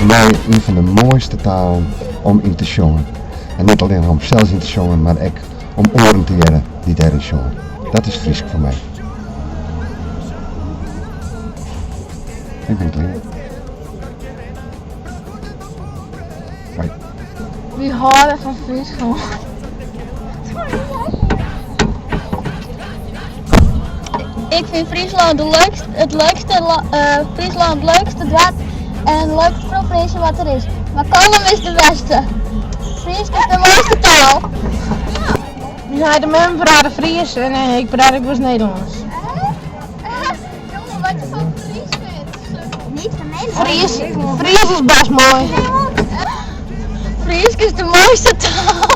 foar my ien fan de moaiste talen om yn te sjongen. En net allinnich om sels yn te sjongen, mar ek om oaren te hearren dy't dêryn sjonge. Dat is Frysk foar my. Ik bin klear. Bye. Wy hâlde fan Fryslân. Ik fyn Fryslân de leukst, it leukste Fryslân it leukste doarp en de leukste provinsje wat der is. Mar Kollum is de bêste. Frysk is de moaiste taal. Myn heit en mem prate Frysk en ik praat ek wolris Nederlânsk. Jonge, wat je fan Frysk vindt? Niet van Nederland. Frysk is best moai. Frysk is de moaiste taal.